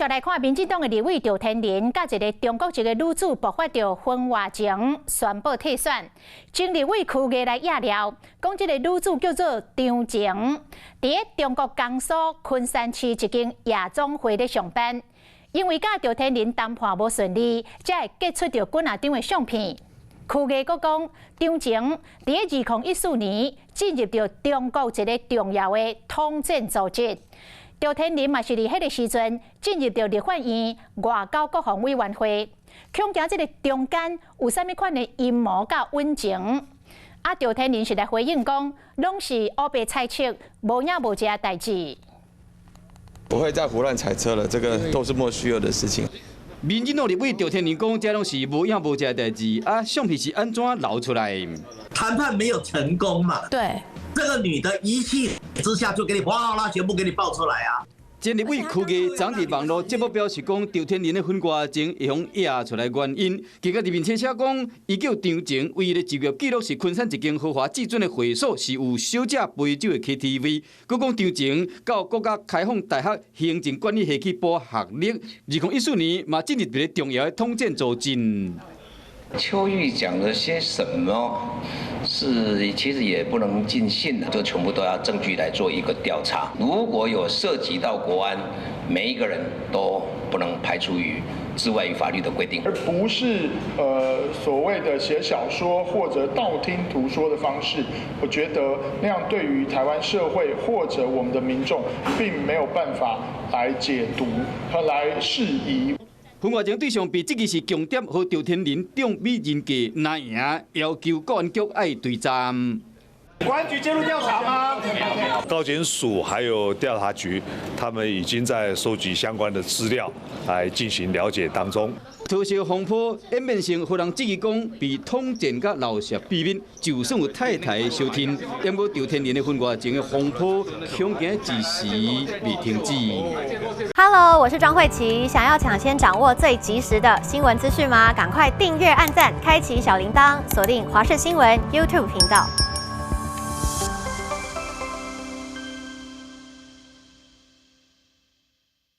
再來看民進黨的立委趙天麟，佮一个中國籍的女子爆發著婚外情，宣布退選。前立委柯毅來掖料，講這个女子叫做張晴，佇咧中國江蘇昆山市一間夜總會咧上班。因為佮趙天麟談判無順利，才會寄出著幾若張的相片。柯毅閣講，張晴佇咧2014年進入著中國一个重要的統戰組織。趙天麟嘛是佇彼个時陣進入著立法院外交國防委員會，恐驚這个中間有啥物款的陰謀佮隱情。啊，趙天麟是來回應講，攏是烏白猜測，無影無跡的代誌。不會再胡亂猜測了，這個都是莫須有的事情。民進黨立委趙天麟講，這攏是無影無跡的代誌，啊，相片是按怎流出來？談判沒有成功嘛？對。這個女的一氣之下就給你嘩啦，全部給你爆出來啊！前立委柯毅昨佇網路節目表示講，趙天麟的婚外情會予掖出來原因，結果佇面冊寫講，伊叫張晴唯一的職業記錄是昆山一間豪華至尊的會所，是有小姐陪酒的 KTV。閣講張晴到國家開放大學行政管理系去補學歷，2014年嘛進入一个重要的統戰組織。邱毅講了些什麼？是其實也不能盡信的，就全部都要證據來做一個調查。如果有涉及到國安，每一個人都不能排除於之外於法律的規定，而不是所謂的寫小說或者道聽途說的方式。我覺得那樣對於台灣社會或者我們的民眾，並沒有辦法來解讀和來釋疑。婚外情對象被質疑是共諜和趙天麟中美人格難贏，要求國安局愛追查。國安局介入調查嗎？高檢署還有調查局，他們已經在收集相關的資料，來進行了解當中。桃色風波演變成予人質疑講被統戰佮鬧涉秘密，就算有太太相聽，毋過趙天麟的婚外情的風波，恐驚一時未停止。 Hello，我是莊慧琪，想要搶先掌握最及時的新聞資訊嗎？趕快訂閱、按讚、開啟小鈴鐺，鎖定華視新聞 YouTube 頻道。